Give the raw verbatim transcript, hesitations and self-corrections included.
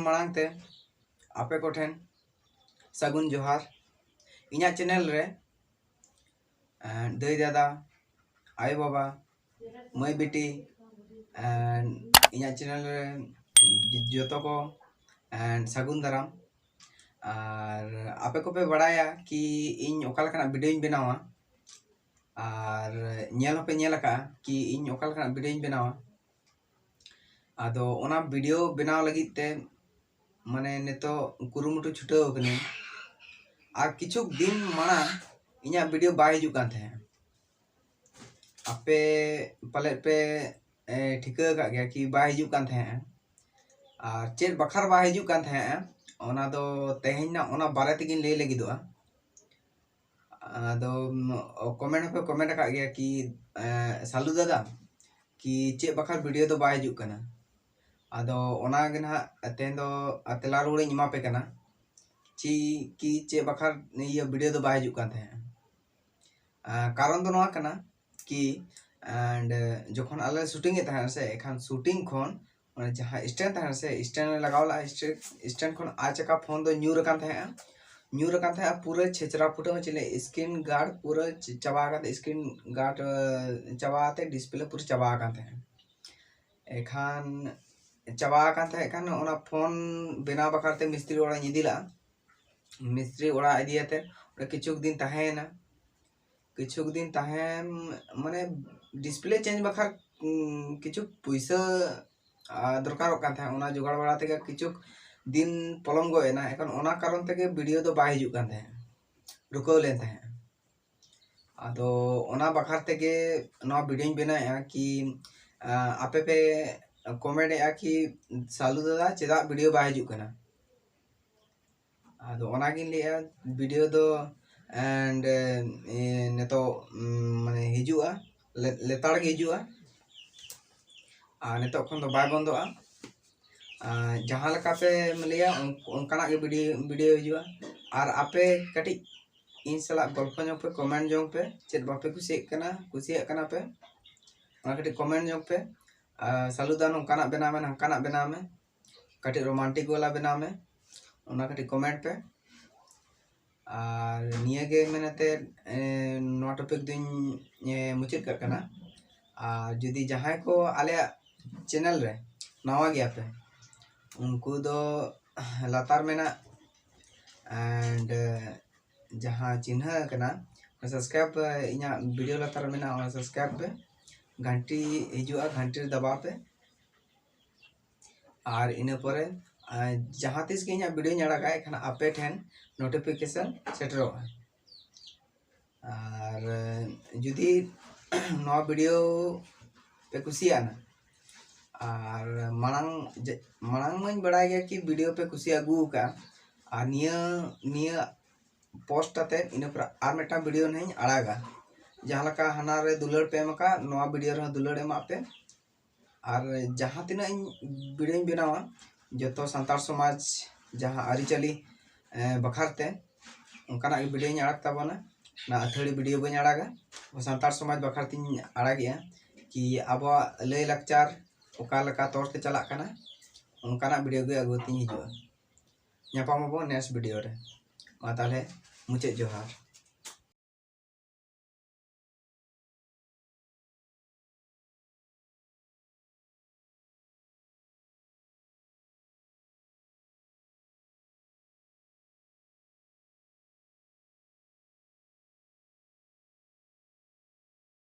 ᱢᱟᱲᱟᱝ ᱛᱮ ᱟᱯᱮ ᱠᱚᱴᱷᱮᱱ ᱥᱟᱹᱜᱩᱱ ᱡᱚᱦᱟᱨ᱾ ᱤᱧᱟᱹᱜ ᱪᱮᱱᱮᱞ ᱨᱮ ᱮᱸ, ᱫᱟᱹᱭ ᱫᱟᱫᱟ, ᱟᱭᱳ ᱵᱟᱵᱟ, ᱢᱟᱹᱭ ᱵᱤᱴᱤ, ᱮᱸ, ᱤᱧᱟᱹᱜ ᱪᱮᱱᱮᱞ ᱨᱮ ᱡᱚᱛᱚ ᱠᱚ ᱮᱸ, ᱥᱟᱹᱜᱩᱱ ᱫᱟᱨᱟᱢ᱾ ᱟᱨ ᱟᱯᱮ ᱠᱚᱯᱮ ᱵᱟᱲᱟᱭᱟ ᱠᱤ ᱤᱧ ᱚᱠᱟ ᱞᱮᱠᱟᱱᱟᱜ ᱵᱷᱤᱰᱤᱭᱳᱧ ᱵᱮᱱᱟᱣᱟ, ᱟᱨ ᱧᱮᱞ ᱦᱚᱸᱯᱮ ᱧᱮᱞ ᱟᱠᱟᱫᱼᱟ ᱠᱤ ᱤᱧ ᱚᱠᱟ ᱞᱮᱠᱟᱱᱟᱜ ᱵᱷᱤᱰᱤᱭᱳᱧ ᱵᱮᱱᱟᱣᱟ᱾ ᱟᱫᱚ ᱚᱱᱟ ᱵᱷᱤᱰᱤᱭᱳ ᱵᱮᱱᱟᱣ ᱞᱟᱹᱜᱤᱫ ᱛᱮ ᱢᱟᱱᱮ ᱱᱤᱛᱚᱜ ᱠᱩᱨᱩᱢᱩᱴᱩ ᱪᱷᱩᱴᱟᱹᱣ ᱟᱠᱟᱱᱟᱹᱧ᱾ ᱟᱨ ᱠᱤᱪᱷᱩ ᱫᱤᱱ ᱢᱟᱲᱟᱝ ᱤᱧᱟᱹᱜ ᱵᱷᱤᱰᱤᱭᱳ ᱵᱟᱭ ᱦᱤᱡᱩᱜ ᱠᱟᱱ ᱛᱟᱦᱮᱸᱫ᱾ ᱟᱯᱮ ᱯᱟᱞᱮᱫ ᱯᱮ ᱮ, ᱴᱷᱤᱠᱟᱹ ᱟᱠᱟᱫ ᱜᱮᱭᱟ ᱠᱤ ᱵᱟᱭ ᱦᱤᱡᱩᱜ ᱠᱟᱱ ᱛᱟᱦᱮᱸᱫᱼᱟ᱾ ᱟᱨ ᱪᱮᱫ ᱵᱟᱠᱷᱨᱟ ᱵᱟᱭ ᱦᱤᱡᱩᱜ ᱠᱟᱱ ᱛᱟᱦᱮᱸᱫᱼᱟ, ᱚᱱᱟ ᱫᱚ ᱛᱮᱦᱮᱧ ᱱᱟᱜ ᱚᱱᱟ ᱵᱟᱨᱮ ᱛᱮᱜᱤᱧ ᱞᱟᱹᱭ ᱞᱟᱹᱜᱤᱫᱚᱜᱼᱟ᱾ ᱟᱫᱚ ᱠᱚᱢᱮᱱᱴ ᱦᱚᱸᱯᱮ ᱠᱚᱢᱮᱱᱴ ᱟᱠᱟᱫ ᱜᱮᱭᱟ ᱠᱤ ᱮ, ᱥᱟᱞᱩ ᱫᱟᱫᱟ ᱠᱤ ᱪᱮᱫ ᱵᱟᱠᱷᱨᱟ ᱵᱷᱤᱰᱤᱭᱳ ᱫᱚ ᱵᱟᱭ ᱦᱤᱡᱩᱜ ᱠᱟᱱᱟ᱾ ᱟᱫᱚ ᱚᱱᱟ ᱜᱮ ᱱᱟᱦᱟᱜ ᱛᱮᱦᱮᱧ ᱫᱚ ᱛᱮᱞᱟ ᱨᱩᱣᱟᱹᱲᱤᱧ ᱮᱢᱟ ᱯᱮ ᱠᱟᱱᱟ᱾ ᱪᱮᱫ ᱠᱤ ᱪᱮᱫ ᱵᱟᱠᱷᱨᱟ ᱤᱭᱟᱹ ᱵᱷᱤᱰᱤᱭᱳ ᱫᱚ ᱵᱟᱭ ᱦᱤᱡᱩᱜ ᱠᱟᱱ ᱛᱟᱦᱮᱸᱫᱼᱟ᱾ ᱟᱨ ᱠᱟᱨᱚᱱ ᱫᱚ ᱱᱚᱣᱟ ᱠᱟᱱᱟ ᱠᱤ and ᱡᱚᱠᱷᱚᱱ ᱟᱞᱮ ᱥᱩᱴᱤᱝ ᱮᱫ ᱛᱟᱦᱮᱸᱫ ᱥᱮ, ᱮᱱᱠᱷᱟᱱ ᱥᱩᱴᱤᱝ ᱠᱷᱚᱱ ᱚᱱᱟ ᱡᱟᱦᱟᱸ ᱥᱴᱮᱱᱰ ᱛᱟᱦᱮᱸᱫ ᱥᱮ, ᱥᱴᱮᱱᱰ ᱞᱮ ᱞᱟᱜᱟᱣ ᱞᱮᱫᱼᱟ, ᱥᱴᱮᱱᱰ ᱠᱷᱚᱱ ᱟᱪᱟᱠᱟ ᱯᱷᱳᱱ ᱫᱚ ᱧᱩᱨ ᱟᱠᱟᱱ ᱛᱟᱦᱮᱸᱫᱼᱟ᱾ ᱧᱩᱨ ᱟᱠᱟᱱ ᱛᱟᱦᱮᱸᱫᱼᱟ, ᱯᱩᱨᱟᱹ ᱪᱷᱮᱪᱨᱟ ᱯᱷᱩᱴᱟᱹ ᱦᱚᱸ ᱪᱮᱫ ᱞᱟᱹᱭ, ᱥᱠᱨᱤᱱ ᱜᱟᱨᱰ ᱯᱩᱨᱟᱹ ᱪᱟᱵᱟ ᱟᱠᱟᱱ ᱛᱟᱦᱮᱸᱫ, ᱥᱠᱨᱤᱱ ᱜᱟᱨᱰ ᱪᱟᱵᱟ ᱟᱛᱮ ᱰᱤᱥᱯᱞᱮ ᱯᱩᱨᱟᱹ ᱪᱟᱵᱟ ᱟᱠᱟᱱ ᱛᱟᱦᱮᱸᱫ᱾ ᱮᱱᱠᱷᱟᱱ ᱪᱟᱵᱟ ᱟᱠᱟᱱ ᱛᱟᱦᱮᱸᱫ ᱠᱷᱟᱱ ᱚᱱᱟ ᱯᱷᱳᱱ ᱵᱮᱱᱟᱣ ᱵᱟᱠᱷᱨᱟ ᱛᱮ ᱢᱤᱥᱛᱨᱤ ᱚᱲᱟᱜ ᱤᱧ ᱤᱫᱤ ᱞᱮᱫᱼᱟ᱾ ᱢᱤᱥᱛᱨᱤ ᱚᱲᱟᱜ ᱤᱫᱤ ᱠᱟᱛᱮ ᱚᱸᱰᱮ ᱠᱤᱪᱷᱩ ᱫᱤᱱ ᱛᱟᱦᱮᱸᱭᱮᱱᱟ᱾ ᱠᱤᱪᱷᱩ ᱫᱤᱱ ᱛᱟᱦᱮᱸ ᱢᱟᱱᱮ ᱰᱤᱥᱯᱞᱮ ᱪᱮᱧᱡᱽ ᱵᱟᱠᱷᱨᱟ ᱠᱤᱪᱷᱩ ᱯᱩᱭᱥᱟᱹ ᱫᱚᱨᱠᱟᱨᱚᱜ ᱠᱟᱱ ᱛᱟᱦᱮᱸᱫ᱾ ᱚᱱᱟ ᱡᱚᱜᱟᱲ ᱵᱟᱲᱟ ᱛᱮᱜᱮ ᱠᱤᱪᱷᱩ ᱫᱤᱱ ᱯᱚᱞᱚᱢ ᱜᱚᱫ ᱮᱱᱟ᱾ ᱮᱱᱠᱷᱟᱱ ᱚᱱᱟ ᱠᱟᱨᱚᱱ ᱛᱮᱜᱮ ᱵᱷᱤᱰᱤᱭᱳ ᱫᱚ ᱵᱟᱭ ᱦᱤᱡᱩᱜ ᱠᱟᱱ ᱛᱟᱦᱮᱸᱫ, ᱨᱩᱠᱟᱹᱣ ᱞᱮᱱ ᱛᱟᱦᱮᱸᱫ᱾ ᱟᱫᱚ ᱚᱱᱟ ᱵᱟᱠᱷᱨᱟ ᱛᱮᱜᱮ ᱱᱚᱣᱟ ᱵᱷᱤᱰᱤᱭᱳᱧ ᱵᱮᱱᱟᱣᱮᱫᱼᱟ ᱠᱤ ᱟᱯᱮ ᱯᱮ ᱠᱚᱢᱮᱱᱴ ᱮᱫᱼᱟ ᱠᱤ ᱥᱟᱞᱩ ᱫᱟᱫᱟ ᱪᱮᱫᱟᱜ ᱵᱷᱤᱰᱤᱭᱳ ᱵᱟᱭ ᱦᱤᱡᱩᱜ ᱠᱟᱱᱟ᱾ ᱟᱫᱚ ᱚᱱᱟᱜᱤᱧ ᱞᱟᱹᱭᱮᱫᱼᱟ, ᱵᱷᱤᱰᱤᱭᱳ ᱫᱚ and ᱱᱤᱛᱚᱜ ᱢᱟᱱᱮ ᱦᱤᱡᱩᱜᱼᱟ, ᱞᱮᱛᱟᱲ ᱜᱮ ᱦᱤᱡᱩᱜᱼᱟ᱾ ᱟᱨ ᱱᱤᱛᱚᱜ ᱠᱷᱚᱱ ᱫᱚ ᱵᱟᱭ ᱵᱚᱱᱫᱚᱜᱼᱟ᱾ ᱟᱨ ᱡᱟᱦᱟᱸ ᱞᱮᱠᱟ ᱯᱮ ᱞᱟᱹᱭᱟ ᱚᱱᱠᱟᱱᱟᱜ ᱜᱮ ᱵᱷᱤᱰᱤᱭᱳ ᱦᱤᱡᱩᱜᱼᱟ᱾ ᱟᱨ ᱟᱯᱮ ᱠᱟᱹᱴᱤᱡ ᱤᱧ ᱥᱟᱞᱟᱜ ᱜᱚᱞᱯᱷᱚ ᱧᱚᱜ ᱯᱮ, ᱠᱚᱢᱮᱱᱴ ᱡᱚᱝ ᱯᱮ, ᱪᱮᱫ ᱵᱟᱯᱮ ᱠᱩᱥᱤᱭᱟᱜ ᱠᱟᱱᱟ, ᱠᱩᱥᱤᱭᱟᱜ ᱠᱟᱱᱟ ᱯᱮ, ᱚᱱᱟ ᱠᱟᱹᱴᱤᱡ ᱠᱚᱢᱮᱱᱴ ᱧᱚᱜ ᱯᱮ᱾ ᱟᱨ ᱥᱟᱞᱩ ᱫᱟ ᱱᱚᱝᱠᱟᱱᱟᱜ ᱵᱮᱱᱟᱣ ᱢᱮ, ᱱᱚᱝᱠᱟᱱᱟᱜ ᱵᱮᱱᱟᱣ ᱢᱮ᱾ ᱠᱟᱹᱴᱤᱡ ᱨᱳᱢᱟᱱᱴᱤᱠ ᱵᱟᱞᱟ ᱵᱮᱱᱟᱣ ᱢᱮ, ᱚᱱᱟ ᱠᱟᱹᱴᱤᱡ ᱠᱚᱢᱮᱱᱴ ᱯᱮ᱾ ᱟᱨ ᱱᱤᱭᱟᱹ ᱜᱮ ᱢᱮᱱ ᱟᱛᱮ ᱱᱚᱣᱟ ᱴᱚᱯᱤᱠ ᱫᱚᱧ ᱢᱩᱪᱟᱹᱫ ᱠᱟᱜ ᱠᱟᱱᱟ᱾ ᱟᱨ ᱡᱩᱫᱤ ᱡᱟᱦᱟᱸᱭ ᱠᱚ ᱟᱞᱮᱭᱟᱜ ᱪᱮᱱᱮᱞ ᱨᱮ ᱱᱟᱣᱟ ᱜᱮᱭᱟ ᱯᱮ, ᱩᱱᱠᱩ ᱫᱚ ᱞᱟᱛᱟᱨ ᱢᱮᱱᱟᱜ and ᱡᱟᱦᱟᱸ ᱪᱤᱱᱦᱟᱹ ᱠᱟᱱᱟ ᱥᱟᱵᱥᱠᱨᱟᱭᱤᱵ, ᱤᱧᱟᱹᱜ ᱵᱷᱤᱰᱤᱭᱳ ᱞᱟᱛᱟᱨ ᱨᱮ ᱢᱮᱱᱟᱜᱼᱟ, ᱚᱱᱟ ᱥᱟᱵᱥᱠᱨᱟᱭᱤᱵ ᱯᱮ᱾ ᱜᱷᱟᱱᱴᱤ ᱦᱤᱡᱩᱜᱼᱟ, ᱜᱷᱟᱱᱴᱤ ᱨᱮ ᱫᱟᱵᱟᱣ ᱯᱮ᱾ ᱟᱨ ᱤᱱᱟᱹ ᱯᱚᱨᱮ ᱡᱟᱦᱟᱸ ᱛᱤᱥ ᱜᱮ ᱤᱧᱟᱹᱜ ᱵᱷᱤᱰᱤᱭᱳᱧ ᱟᱲᱟᱜᱟ, ᱮᱱᱠᱷᱟᱱ ᱟᱯᱮ ᱴᱷᱮᱱ ᱱᱳᱴᱤᱯᱷᱤᱠᱮᱥᱚᱱ ᱥᱮᱴᱮᱨᱚᱜᱼᱟ᱾ ᱟᱨ ᱡᱩᱫᱤ ᱱᱚᱣᱟ ᱵᱷᱤᱰᱤᱭᱳ ᱯᱮ ᱠᱩᱥᱤᱭᱟᱜᱼᱟ ᱟᱨ ᱢᱟᱲᱟᱝ ᱢᱟᱲᱟᱝ ᱢᱟᱧ ᱵᱟᱲᱟᱭ ᱜᱮᱭᱟ ᱠᱤ ᱵᱷᱤᱰᱤᱭᱳ ᱯᱮ ᱠᱩᱥᱤ ᱟᱹᱜᱩ ᱟᱠᱟᱫᱼᱟ, ᱟᱨ ᱱᱤᱭᱟᱹ ᱱᱤᱭᱟᱹ ᱯᱳᱥᱴ ᱠᱟᱛᱮ ᱤᱱᱟᱹ ᱯᱚᱨᱮ ᱟᱨ ᱢᱤᱫᱴᱟᱝ ᱵᱷᱤᱰᱤᱭᱳ ᱱᱟᱦᱟᱜ ᱤᱧ ᱟᱲᱟᱜᱟ᱾ ᱡᱟᱦᱟᱸ ᱞᱮᱠᱟ ᱦᱟᱱᱟ ᱨᱮ ᱫᱩᱞᱟᱹᱲ ᱯᱮ ᱮᱢ ᱟᱠᱟᱫ, ᱱᱚᱣᱟ ᱵᱷᱤᱰᱤᱭᱳ ᱨᱮᱦᱚᱸ ᱫᱩᱞᱟᱹᱲ ᱮᱢᱟᱜ ᱯᱮ᱾ ᱟᱨ ᱡᱟᱦᱟᱸ ᱛᱤᱱᱟᱹᱜ ᱤᱧ ᱵᱷᱤᱰᱤᱭᱳᱧ ᱵᱮᱱᱟᱣᱟ, ᱡᱚᱛᱚ ᱥᱟᱱᱛᱟᱲ ᱥᱚᱢᱟᱡᱽ ᱡᱟᱦᱟᱸ ᱟᱹᱨᱤᱪᱟᱹᱞᱤ ᱵᱟᱠᱷᱨᱟ ᱛᱮ ᱚᱱᱠᱟᱱᱟᱜ ᱜᱮ ᱵᱷᱤᱰᱤᱭᱳᱧ ᱟᱲᱟᱜ ᱛᱟᱵᱚᱱᱟ᱾ ᱚᱱᱟ ᱟᱹᱛᱷᱟᱹᱲᱤ ᱵᱷᱤᱰᱤᱭᱳ ᱵᱟᱹᱧ ᱟᱲᱟᱜᱟ᱾ ᱥᱟᱱᱛᱟᱲ ᱥᱚᱢᱟᱡᱽ ᱵᱟᱠᱷᱨᱟ ᱛᱤᱧ ᱟᱲᱟᱜᱮᱜᱼᱟ ᱠᱤ ᱟᱵᱚᱣᱟᱜ ᱞᱟᱹᱭ ᱞᱟᱠᱪᱟᱨ ᱚᱠᱟ ᱞᱮᱠᱟ ᱛᱚᱨ ᱛᱮ ᱪᱟᱞᱟᱜ ᱠᱟᱱᱟ, ᱚᱱᱠᱟᱱᱟᱜ ᱵᱷᱤᱰᱤᱭᱳ ᱜᱮ ᱟᱹᱜᱩ ᱠᱟᱛᱮᱧ ᱦᱤᱡᱩᱜᱼᱟ᱾ ᱧᱟᱯᱟᱢ ᱟᱵᱚᱱ ᱱᱮᱠᱥᱴ ᱵᱷᱤᱰᱤᱭᱳ ᱨᱮ᱾ ᱢᱟ ᱛᱟᱦᱚᱞᱮ ᱢᱩᱪᱟᱹᱫ ᱡᱚᱦᱟᱨ᱾